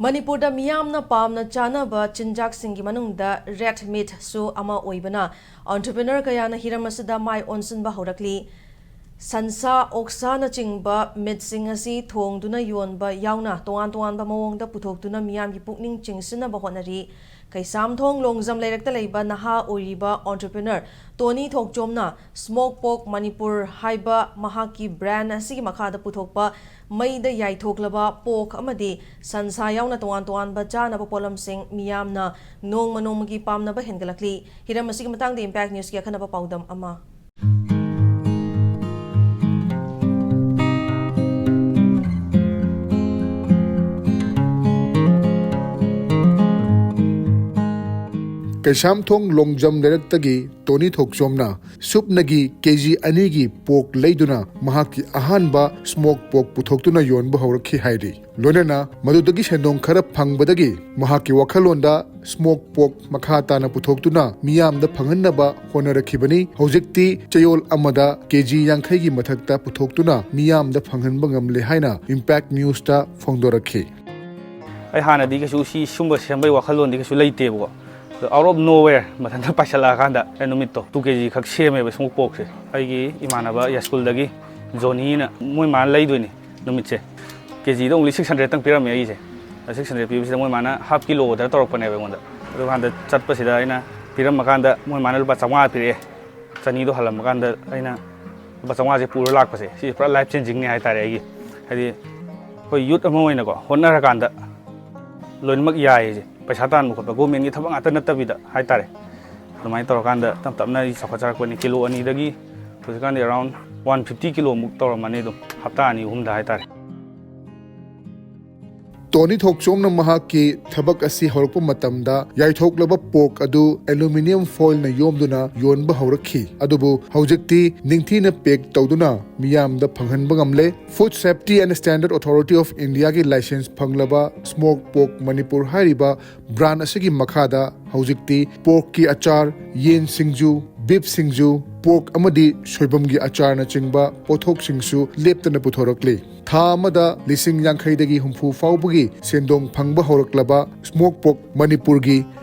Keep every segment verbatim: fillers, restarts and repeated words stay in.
ꯃꯅꯤꯄꯨꯔꯗ ꯃꯤꯌꯥꯝꯅ ꯄꯥꯝꯅ ꯆꯥꯅꯕ ꯆꯤꯟꯖꯥꯛꯁꯤꯡꯒꯤ ꯃꯅꯨꯡꯗ ꯔꯦꯗ ꯃꯤꯠꯁꯨ ꯑꯃ ꯑꯣꯏꯕꯅ, entrepreneur ꯀꯌꯥꯅ ꯍꯤꯔꯝ ꯑꯁꯤꯗ ꯃꯥꯏ ꯑꯣꯟꯁꯤꯟꯕ ꯍꯧꯔꯛꯂꯤ꯫ ꯁꯟꯁꯥ, ꯑꯣꯛꯁꯥꯅꯆꯤꯡꯕ ꯃꯤꯠꯁꯤꯡ ꯑꯁꯤ ꯊꯣꯡꯗꯨꯅ ꯌꯣꯟꯕ ꯌꯥꯎꯅ ꯇꯣꯉꯥꯟ ꯇꯣꯉꯥꯟꯕ ꯃꯑꯣꯡꯗ ꯄꯨꯊꯣꯛꯇꯨꯅ ꯃꯤꯌꯥꯝꯒꯤ ꯄꯨꯛꯅꯤꯡ ꯆꯤꯡꯁꯤꯟꯅꯕ ꯍꯣꯠꯅꯔꯤ꯫ ꯀꯩꯁꯥꯝꯊꯣꯡ ꯂꯣꯡꯖꯝ ꯂꯩꯔꯛꯇ ꯂꯩꯕ ꯅꯍꯥ ꯑꯣꯏꯔꯤꯕ entrepreneur ꯇꯣꯅꯤ ꯊꯣꯛꯆꯣꯝꯅ Smoke Pork Manipur ꯍꯥꯏꯕ ꯃꯍꯥꯛꯀꯤ brand ꯑꯁꯤꯒꯤ ꯃꯈꯥꯗ ꯄꯨꯊꯣꯛꯄ ꯃꯩꯗ ꯌꯥꯏꯊꯣꯛꯂꯕ pork ꯑꯃꯗꯤ ꯁꯟꯁꯥ ꯌꯥꯎꯅ ꯇꯣꯉꯥꯟ ꯇꯣꯉꯥꯟꯕ ꯆꯥꯅꯕ ꯄꯣꯠꯂꯝꯁꯤꯡ ꯃꯤꯌꯥꯝꯅ ꯅꯣꯡꯃ ꯅꯣꯡꯃꯒꯤ ꯄꯥꯝꯅꯕ ꯍꯦꯟꯒꯠꯂꯛꯂꯤ꯫ ꯍꯤꯔꯝ ꯑꯁꯤꯒꯤ ꯃꯇꯥꯡꯗ Impact Newsꯀꯤ ꯑꯈꯟꯅꯕ ꯄꯥꯎꯗꯝ ꯑꯃ꯫ ꯀꯩꯁꯥꯝꯊꯣꯡ ꯂꯣꯡꯖꯝ ꯂꯩꯔꯛꯇꯒꯤ ꯇꯣꯅꯤ ꯊꯣꯛꯆꯣꯝꯅ ꯁꯨꯞꯅꯒꯤ ꯀꯦ ꯖꯤ ꯑꯅꯤꯒꯤ pork ꯂꯩꯗꯨꯅ ꯃꯍꯥꯛꯀꯤ ꯑꯍꯥꯟꯕ smoke pork ꯄꯨꯊꯣꯛꯇꯨꯅ ꯌꯣꯟꯕ ꯍꯧꯔꯛꯈꯤ ꯍꯥꯏꯔꯤ꯫ ꯂꯣꯏꯅꯅ ꯃꯗꯨꯗꯒꯤ ꯁꯦꯟꯗꯣꯡ ꯈꯔ ꯐꯪꯕꯗꯒꯤ ꯃꯍꯥꯛꯀꯤ ꯋꯥꯈꯜꯂꯣꯟꯗ smoke pork ꯃꯈꯥ ꯇꯥꯅ ꯄꯨꯊꯣꯛꯇꯨꯅ ꯃꯤꯌꯥꯝꯗ ꯐꯪꯍꯟꯅꯕ ꯍꯣꯠꯅꯔꯛꯈꯤꯕꯅꯤ꯫ ꯍꯧꯖꯤꯛꯇꯤ ꯆꯌꯣꯜ ꯑꯃꯗ ꯀꯦ ꯖꯤ ꯌꯥꯡꯈꯩꯒꯤ ꯃꯊꯛꯇ ꯄꯨꯊꯣꯛꯇꯨꯅ ꯃꯤꯌꯥꯝꯗ ꯐꯪꯍꯟꯕ ꯉꯝꯂꯦ ꯍꯥꯏꯅ Impact Newsꯇ ꯐꯣꯡꯗꯣꯔꯛꯈꯤ꯫ ꯑꯩ ꯍꯥꯟꯅꯗꯤ ꯀꯩꯁꯨ ꯁꯤ ꯁꯨꯝꯕ ꯁꯦꯝꯕꯩ ꯋꯥꯈꯜꯂꯣꯟꯗꯤ ꯀꯩꯁꯨ ꯂꯩꯇꯦꯕꯀꯣ꯫ ꯑꯗꯣ out of nowhere ꯃꯊꯟꯇ ꯄꯥꯏꯁꯜꯂꯛꯑꯀꯥꯟꯗ ꯑꯩ ꯅꯨꯃꯤꯠꯇꯣ two K G ꯈꯛ ꯁꯦꯝꯃꯦꯕ smoke porkꯁꯦ꯫ ꯑꯩꯒꯤ ꯏꯃꯥꯟꯅꯕ ꯌꯥꯏꯁ꯭ꯀꯨꯜꯗꯒꯤ ꯖꯣꯅꯤꯅ, ꯃꯣꯏ ꯃꯥꯅ ꯂꯩꯗꯣꯏꯅꯤ ꯅꯨꯃꯤꯠꯁꯦ꯫ K Gꯗ only six hundredꯇꯪ ꯄꯤꯔꯝꯃꯦ ꯑꯩꯁꯦ꯫ Six hundred ꯄꯤꯕꯁꯤꯗ ꯃꯣꯏ ꯃꯥꯅ half kilo order ꯇꯧꯔꯛꯄꯅꯦꯕ ꯑꯩꯉꯣꯟꯗ꯫ ꯑꯗꯨꯀꯥꯟꯗ ꯆꯠꯄꯁꯤꯗ ꯑꯩꯅ ꯄꯤꯔꯝꯃꯀꯥꯟꯗ ꯃꯣꯏ ꯃꯥꯅ ꯂꯨꯄꯥ ꯆꯥꯝꯃꯉꯥ ꯄꯤꯔꯛꯑꯦ꯫ ꯆꯅꯤꯗꯣ ꯍꯜꯂꯝꯃꯀꯥꯟꯗ ꯑꯩꯅ ꯂꯨꯄꯥ ꯆꯥꯝꯃꯉꯥꯁꯦ ꯄꯨꯔ ꯂꯥꯛꯄꯁꯦ, ꯁꯤꯁꯦ ꯄꯨꯔꯥ life changingꯅꯦ ꯍꯥꯏꯇꯥꯔꯦ ꯑꯩꯒꯤ꯫ ꯍꯥꯏꯗꯤ ꯑꯩꯈꯣꯏ youth ꯑꯃ ꯑꯣꯏꯅꯀꯣ, ꯍꯣꯠꯅꯔꯀꯥꯟꯗ ꯂꯣꯏꯅꯃꯛ ꯌꯥꯏꯌꯦ꯫ ꯄꯩꯁꯥ ꯇꯥꯟꯕ ꯈꯣꯠꯄ, governmentꯀꯤ ꯊꯕꯛ ꯉꯥꯛꯇ ꯅꯠꯇꯕꯤꯗ ꯍꯥꯏꯇꯥꯔꯦ꯫ ꯑꯗꯨꯃꯥꯏꯅ ꯇꯧꯔꯀꯥꯟꯗ ꯇꯞ ꯇꯞꯅ ꯑꯩ ꯆꯥꯎꯈꯠꯆꯔꯛꯄꯅꯤ꯫ Kilo ꯑꯅꯤꯗꯒꯤ ꯍꯧꯖꯤꯛꯀꯥꯟꯗꯤ around one fifty kiloꯃꯨꯛ ꯇꯧꯔꯝꯃꯅꯤ, ꯑꯗꯨꯝ ꯍꯞꯇꯥ ꯑꯅꯤ ꯑꯍꯨꯝꯗ ꯍꯥꯏꯇꯥꯔꯦ꯫ ꯇꯣꯅꯤ ꯊꯣꯛꯆꯣꯝꯅ ꯃꯍꯥꯛꯀꯤ ꯊꯕꯛ ꯑꯁꯤ ꯍꯧꯔꯛꯄ ꯃꯇꯝꯗ ꯌꯥꯏꯊꯣꯛꯂꯕ pork ꯑꯗꯨ aluminium foilꯅ ꯌꯣꯝꯗꯨꯅ ꯌꯣꯟꯕ ꯍꯧꯔꯛꯈꯤ꯫ ꯑꯗꯨꯕꯨ ꯍꯧꯖꯤꯛꯇꯤ ꯅꯤꯡꯊꯤꯅ pack ꯇꯧꯗꯨꯅ ꯃꯤꯌꯥꯝꯗ ꯐꯪꯍꯟꯕ ꯉꯝꯂꯦ꯫ Food Safety and Standard Authority of Indiaꯒꯤ license ꯐꯪꯂꯕ Smoke Pork Manipur ꯍꯥꯏꯔꯤꯕ brand ꯑꯁꯤꯒꯤ ꯃꯈꯥꯗ ꯍꯧꯖꯤꯛꯇꯤ porkꯀꯤ ꯑꯆꯥꯔ, ꯌꯦꯟ ꯁꯤꯡꯖꯨ, beef ꯁꯤꯡꯖꯨ, ꯄꯣꯔꯛ ꯑꯃꯗꯤ ꯁꯣꯏꯕꯨꯝꯒꯤ ꯑꯆꯥꯔꯅꯆꯤꯡꯕ ꯄꯣꯠꯊꯣꯛꯁꯤꯡꯁꯨ ꯂꯦꯞꯇꯅ ꯄꯨꯊꯣꯔꯛꯂꯤ꯫ ꯊꯥ ꯑꯃꯗ ꯂꯤꯁꯤꯡ ꯌꯥꯡꯈꯩꯗꯒꯤ ꯍꯨꯝꯐꯨ ꯐꯥꯎꯕꯒꯤ ꯁꯦꯟꯗꯣꯡ ꯐꯪꯕ ꯍꯧꯔꯛꯂꯕ ꯁ꯭ꯃꯣꯛ ꯄꯣꯔꯛ ꯃꯅꯤꯄꯨꯔꯒꯤ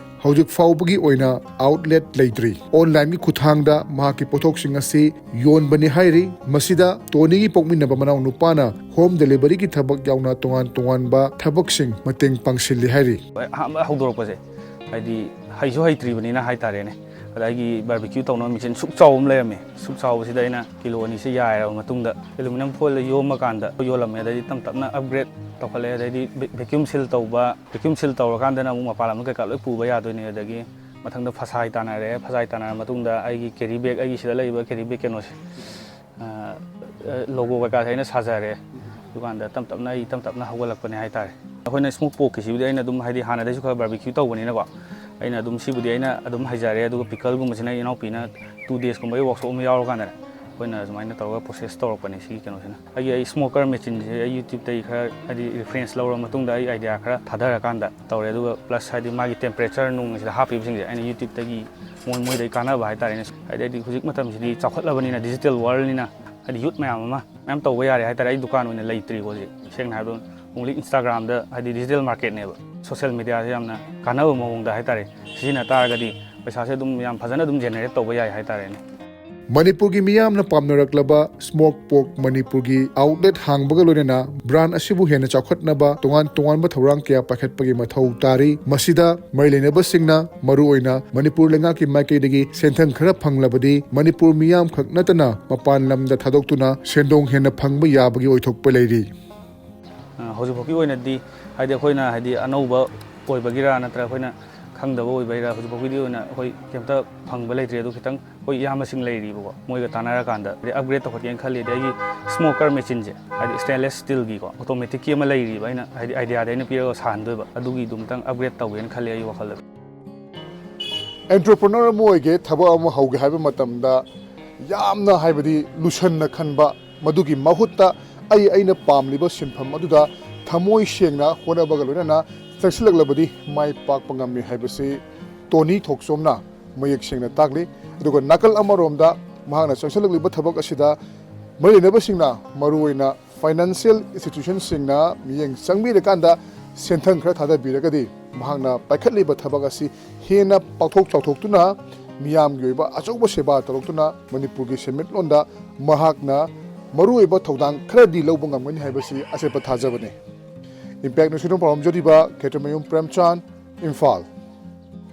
ꯍꯧꯖꯤꯛ ꯐꯥꯎꯕꯒꯤ ꯑꯣꯏꯅ ꯑꯥꯎꯠꯂꯦꯠ ꯂꯩꯇ꯭ꯔꯤ꯫ ꯑꯣꯟꯂꯥꯏꯟꯒꯤ ꯈꯨꯠꯊꯥꯡꯗ ꯃꯍꯥꯛꯀꯤ ꯄꯣꯠꯊꯣꯛꯁꯤꯡ ꯑꯁꯤ ꯌꯣꯟꯕꯅꯤ ꯍꯥꯏꯔꯤ꯫ ꯃꯁꯤꯗ ꯇꯣꯅꯤꯒꯤ ꯄꯣꯛꯃꯤꯟꯅꯕ ꯃꯅꯥꯎ ꯅꯨꯄꯥꯅ ꯍꯣꯝ ꯗꯦꯂꯤꯚꯔꯤꯒꯤ ꯊꯕꯛ ꯌꯥꯎꯅ ꯇꯣꯉꯥꯟ ꯇꯣꯉꯥꯟꯕ ꯊꯕꯛꯁꯤꯡ ꯃꯇꯦꯡ ꯄꯥꯡꯁꯤꯜꯂꯤ ꯍꯥꯏꯔꯤ꯫ ꯑꯍꯥꯟꯕ ꯍꯧꯗꯣꯔꯛꯄꯁꯦ ꯍꯥꯏꯗꯤ ꯍꯩꯁꯨ ꯍꯩꯇ꯭ꯔꯤꯕꯅꯤꯅ ꯍꯥꯏꯇꯥꯔꯦꯅꯦ꯫ ꯑꯗ ꯑꯩꯒꯤ ꯕꯥꯔꯕꯤꯀ꯭ꯌꯨ ꯇꯧꯅꯕ ꯃꯦꯆꯤꯟ ꯁꯨꯛ ꯆꯥꯎꯕ ꯑꯃ ꯂꯩꯔꯝꯃꯦ꯫ ꯁꯨꯛ ꯆꯥꯎꯕꯁꯤꯗ ꯑꯩꯅ ꯀꯤꯂꯣ ꯑꯅꯤꯁꯦ ꯌꯥꯏꯔꯕ ꯃꯇꯨꯡꯗ ꯑꯦꯂꯨꯃꯤꯅꯤꯌꯝ ꯐꯣꯏꯜꯗ ꯌꯣꯝꯃꯀꯥꯟꯗ ꯌꯣꯜꯂꯝꯃꯦ꯫ ꯑꯗꯩꯗꯤ ꯇꯞ ꯇꯞꯅ ꯑꯞꯒ꯭ꯔꯦꯗ ꯇꯧꯈꯠꯂꯛꯑꯦ꯫ ꯑꯗꯩꯗꯤ ꯚꯦ- ꯚꯦꯀ꯭ꯌꯨꯝ ꯁꯤꯜ ꯇꯧꯕ, ꯚꯦꯀ꯭ꯌꯨꯝ ꯁꯤꯜ ꯇꯧꯔꯀꯥꯟꯗꯅ ꯑꯃꯨꯛ ꯃꯄꯥꯟ ꯂꯝꯗ ꯀꯩꯀꯥ ꯂꯣꯏ ꯄꯨꯕ ꯌꯥꯗꯣꯏꯅꯦ꯫ ꯑꯗꯒꯤ ꯃꯊꯪꯗ ꯐꯁꯥꯏ ꯇꯥꯟꯅꯔꯦ꯫ ꯐꯁꯥꯏ ꯇꯥꯟꯅꯔ ꯃꯇꯨꯡꯗ ꯑꯩꯒꯤ ꯀꯦꯔꯤ ꯕꯦꯒ, ꯑꯩꯒꯤ ꯁꯤꯗ ꯂꯩꯔꯤꯕ ꯀꯦꯔꯤ ꯕꯦꯒ ꯀꯩꯅꯣꯁꯦ, ꯂꯣꯒꯣ ꯀꯩꯀꯥꯁꯦ ꯑꯩꯅ ꯁꯥꯖꯔꯦ꯫ ꯑꯗꯨꯀꯥꯟꯗ ꯇꯞ ꯇꯞꯅ ꯑꯩ ꯇꯞ ꯇꯞꯅ ꯍꯧꯒꯠꯂꯛꯄꯅꯦ ꯍꯥꯏꯇꯥꯔꯦ꯫ ꯑꯩꯈꯣꯏꯅ ꯁ꯭ꯃꯣꯛ ꯄꯣꯔꯛꯀꯤꯁꯤꯕꯨꯗꯤ ꯑꯩꯅ ꯑꯗꯨꯝ ꯍꯥꯏꯗꯤ ꯍꯥꯟꯅꯗꯩꯁꯨ ꯈꯔ ꯕꯥꯔꯕꯤꯀ꯭ꯌꯨ ꯇꯧꯕꯅꯤꯅꯀꯣ, ꯑꯩꯅ ꯑꯗꯨꯝ ꯁꯤꯕꯨꯗꯤ ꯑꯩꯅ ꯑꯗꯨꯝ ꯍꯩꯖꯔꯦ꯫ ꯑꯗꯨꯒ ꯄꯤꯀꯜꯒꯨꯝꯕꯁꯤꯅ ꯑꯩ ꯏꯅꯥꯎꯄꯤꯅ ꯇꯨ ꯗꯦꯖꯀꯨꯝꯕꯒꯤ ꯋꯥꯛꯁꯣꯞ ꯑꯃ ꯌꯥꯎꯔꯀꯥꯟꯗꯅꯦ ꯑꯩꯈꯣꯏꯅ ꯑꯗꯨꯃꯥꯏꯅ ꯇꯧꯔꯒ ꯄ꯭ꯔꯣꯁꯦꯁ ꯇꯧꯔꯛꯄꯅꯦ ꯁꯤꯒꯤ ꯀꯩꯅꯣꯁꯤꯅ꯫ ꯑꯩꯒꯤ ꯑꯩ ꯁ꯭ꯃꯣꯀꯔ ꯃꯦꯆꯤꯟꯁꯦ ꯑꯩ ꯌꯨꯇ꯭ꯌꯨꯕꯇꯒꯤ ꯈꯔ ꯍꯥꯏꯗꯤ ꯔꯤꯐꯔꯦꯟꯁ ꯂꯧꯔ ꯃꯇꯨꯡꯗ ꯑꯩ ꯑꯥꯏꯗꯤꯌꯥ ꯈꯔ ꯊꯥꯗꯔꯀꯥꯟꯗ ꯇꯧꯔꯦ꯫ ꯑꯗꯨꯒ ꯄ꯭ꯂꯁ ꯍꯥꯏꯗꯤ ꯃꯥꯒꯤ ꯇꯦꯝꯄꯔꯦꯆꯔ ꯅꯨꯡꯁꯤꯗ ꯍꯥꯞꯄꯤꯕꯁꯤꯡꯁꯦ ꯑꯩꯅ ꯌꯨꯇ꯭ꯌꯨꯕꯇꯒꯤ ꯃꯣꯏ ꯃꯣꯏꯗꯒꯤ ꯀꯥꯟꯅꯕ ꯍꯥꯏꯇꯥꯔꯦꯅꯦ꯫ ꯍꯥꯏꯗꯤ ꯍꯥꯏꯗꯤ ꯍꯧꯖꯤꯛ ꯃꯇꯝꯁꯤꯗꯤ ꯆꯥꯎꯈꯠꯂꯕꯅꯤꯅ, ꯗꯤꯖꯤꯇꯦꯜ ꯋꯥꯔꯜꯅꯤꯅ ꯍꯥꯏꯗꯤ ꯌꯨꯠ ꯃꯌꯥꯝ ꯑꯃ ꯃꯌꯥꯝ ꯇꯧꯕ ꯌꯥꯔꯦ ꯍꯥꯏꯇꯥꯔꯦ꯫ ꯑꯩ ꯗꯨꯀꯥꯟ ꯑꯣꯏꯅ ꯂꯩꯇ꯭ꯔꯤꯀꯣ ꯍꯧꯖꯤꯛ꯫ ꯁꯦꯡꯅ ꯍꯥꯏꯕꯗ ꯑꯣꯡꯂꯤ ꯏꯟꯁꯇꯥꯒ꯭ꯔꯥꯝꯗ ꯍꯥꯏꯗꯤ ꯗꯤꯖꯤꯇꯦꯜ ꯃꯥꯔꯀꯦꯠꯅꯦꯕ꯫ ꯁꯣꯁꯦꯜ ꯃꯦꯗꯤꯌꯥꯁꯦ ꯌꯥꯝꯅ ꯀꯥꯟꯅꯕ ꯃꯑꯣꯡꯗ ꯍꯥꯏꯇꯥꯔꯦ ꯁꯤꯖꯤꯟꯅ ꯇꯥꯔꯒꯗꯤ ꯄꯩꯁꯥꯁꯦ ꯑꯗꯨꯝ ꯌꯥꯝ ꯐꯖꯅ ꯑꯗꯨꯝ ꯖꯦꯅꯦꯔꯦꯠ ꯇꯧꯕ ꯌꯥꯏ ꯍꯥꯏꯇꯥꯔꯦꯅꯦ꯫ ꯃꯅꯤꯄꯨꯔꯒꯤ ꯃꯤꯌꯥꯝꯅ ꯄꯥꯝꯅꯔꯛꯂꯕ ꯁ꯭ꯃꯣꯛ ꯄꯣꯔꯛ ꯃꯅꯤꯄꯨꯔꯒꯤ ꯑꯥꯎꯠꯂꯦꯠ ꯍꯥꯡꯕꯒ ꯂꯣꯏꯅꯅ ꯕ꯭ꯔꯥꯟ ꯑꯁꯤꯕꯨ ꯍꯦꯟꯅ ꯆꯥꯎꯈꯠꯅꯕ ꯇꯣꯉꯥꯟ ꯇꯣꯉꯥꯟꯕ ꯊꯧꯔꯥꯡ ꯀꯌꯥ ꯄꯥꯏꯈꯠꯄꯒꯤ ꯃꯊꯧ ꯇꯥꯔꯤ꯫ ꯃꯁꯤꯗ ꯃꯔꯤ ꯂꯩꯅꯕꯁꯤꯡꯅ ꯃꯔꯨꯑꯣꯏꯅ ꯃꯅꯤꯄꯨꯔ ꯂꯩꯉꯥꯛꯀꯤ ꯃꯥꯏꯀꯩꯗꯒꯤ ꯁꯦꯟꯊꯪ ꯈꯔ ꯐꯪꯂꯕꯗꯤ ꯃꯅꯤꯄꯨꯔ ꯃꯤꯌꯥꯝ ꯈꯛ ꯅꯠꯇꯅ ꯃꯄꯥꯟ ꯂꯝꯗ ꯊꯥꯗꯣꯛꯇꯨꯅ ꯁꯦꯟꯗꯣꯡ ꯍꯦꯟꯅ ꯐꯪꯕ ꯌꯥꯕꯒꯤ ꯑꯣꯏꯊꯣꯛꯄ ꯂꯩꯔꯤ꯫ ꯑ, ꯍꯧꯖꯤꯛꯐꯥꯎꯒꯤ ꯑꯣꯏꯅꯗꯤ ꯍꯥꯏꯗꯤ ꯑꯩꯈꯣꯏꯅ ꯍꯥꯏꯗꯤ ꯑꯅꯧꯕ ꯑꯣꯏꯕꯒꯤꯔꯥ ꯅꯠꯇ꯭ꯔꯒ ꯑꯩꯈꯣꯏꯅ ꯈꯪꯗꯕ ꯑꯣꯏꯕꯒꯤꯔꯥ ꯍꯧꯖꯤꯛꯐꯥꯎꯒꯤꯗꯤ ꯑꯣꯏꯅ ꯑꯩꯈꯣꯏ ꯀꯩꯝꯇ ꯐꯪꯕ ꯂꯩꯇ꯭ꯔꯤ꯫ ꯑꯗꯨ ꯈꯤꯇꯪ ꯑꯩꯈꯣꯏ ꯏꯌꯥꯝꯕꯁꯤꯡ ꯂꯩꯔꯤꯕꯀꯣ ꯃꯣꯏꯒ ꯇꯥꯟꯅꯔꯀꯥꯟꯗ ꯍꯥꯏꯗꯤ ꯑꯞꯒ꯭ꯔꯦꯗ ꯇꯧꯈꯠꯀꯦꯅ ꯈꯜꯂꯤ꯫ ꯑꯗꯩ ꯑꯩꯒꯤ ꯁ꯭ꯃꯣꯀꯔ ꯃꯦꯆꯤꯟꯁꯦ ꯍꯥꯏꯗꯤ ꯁ꯭ꯇꯦꯟꯂꯦꯁ ꯁ꯭ꯇꯤꯜꯒꯤꯀꯣ ꯑꯣꯇꯣꯃꯦꯇꯤꯛꯀꯤ ꯑꯃ ꯂꯩꯔꯤꯕ ꯑꯩꯅ ꯍꯥꯏꯗꯤ ꯑꯥꯏꯗꯤꯌꯥꯗ ꯑꯩꯅ ꯄꯤꯔꯒ ꯁꯥꯍꯟꯗꯣꯏꯕ ꯑꯗꯨꯒꯤꯗꯨꯝꯇꯪ ꯑꯞꯒ꯭ꯔꯦꯗ ꯇꯧꯒꯦꯅ ꯈꯜꯂꯤ ꯑꯩꯒꯤ ꯋꯥꯈꯜꯗꯗꯤ꯫ ꯑꯦꯟꯇꯔꯄ꯭ꯔꯦꯅꯔ ꯑꯃ ꯑꯣꯏꯒꯦ, ꯊꯕꯛ ꯑꯃ ꯍꯧꯒꯦ ꯍꯥꯏꯕ ꯃꯇꯝꯗ ꯌꯥꯝꯅ ꯍꯥꯏꯕꯗꯤ ꯂꯨꯁꯟꯅ ꯈꯟꯕ, ꯃꯗꯨꯒꯤ ꯃꯍꯨꯠꯇ ꯑꯩ ꯑꯩꯅ ꯄꯥꯝꯂꯤꯕ ꯁꯤꯟꯐꯝ ꯑꯗꯨꯗ ꯊꯃꯣꯏ ꯁꯦꯡꯅ ꯍꯣꯠꯅꯕꯒ ꯂꯣꯏꯅꯅ ꯆꯪꯁꯤꯜꯂꯛꯂꯕꯗꯤ ꯃꯥꯏ ꯄꯥꯛꯄ ꯉꯝꯃꯤ ꯍꯥꯏꯕꯁꯤ ꯇꯣꯅꯤ ꯊꯣꯛꯆꯣꯝꯅ ꯃꯌꯦꯛ ꯁꯦꯡꯅ ꯇꯥꯛꯂꯤ꯫ ꯑꯗꯨꯒ ꯅꯥꯀꯜ ꯑꯃꯔꯣꯝꯗ ꯃꯍꯥꯛꯅ ꯆꯪꯁꯤꯜꯂꯛꯂꯤꯕ ꯊꯕꯛ ꯑꯁꯤꯗ ꯃꯔꯤ ꯂꯩꯅꯕꯁꯤꯡꯅ, ꯃꯔꯨꯑꯣꯏꯅ ꯐꯥꯏꯅꯥꯟꯁꯤꯌꯦꯜ ꯏꯟꯁꯇꯤꯇ꯭ꯌꯨꯁꯟꯁꯤꯡꯅ ꯃꯤꯠꯌꯦꯡ ꯆꯪꯕꯤꯔꯀꯥꯟꯗ ꯁꯦꯟꯊꯪ ꯈꯔ ꯊꯥꯗꯕꯤꯔꯒꯗꯤ ꯃꯍꯥꯛꯅ ꯄꯥꯏꯈꯠꯂꯤꯕ ꯊꯕꯛ ꯑꯁꯤ ꯍꯦꯟꯅ ꯄꯥꯛꯊꯣꯛ ꯆꯥꯎꯊꯣꯛꯇꯨꯅ ꯃꯤꯌꯥꯝꯒꯤ ꯑꯣꯏꯕ ꯑꯆꯧꯕ ꯁꯦꯕꯥ ꯇꯧꯔꯛꯇꯨꯅ ꯃꯅꯤꯄꯨꯔꯒꯤ ꯁꯦꯟꯃꯤꯠꯂꯣꯟꯗ ꯃꯍꯥꯛꯅ ꯃꯔꯨꯑꯣꯏꯕ ꯊꯧꯗꯥꯡ ꯈꯔꯗꯤ ꯂꯧꯕ ꯉꯝꯒꯅꯤ ꯍꯥꯏꯕꯁꯤ ꯑꯆꯦꯠꯄ ꯊꯥꯖꯕꯅꯤ꯫ ꯏꯝꯄꯦꯛ ꯅ꯭ꯌꯨꯁꯀꯤꯗꯃꯛ ꯄꯥꯎꯗꯝꯖꯔꯤꯕ ꯈꯦꯇ꯭ꯔꯤꯃꯌꯨꯝ ꯄ꯭ꯔꯦꯝꯆꯥꯟ, ꯏꯝꯐꯥꯜ꯫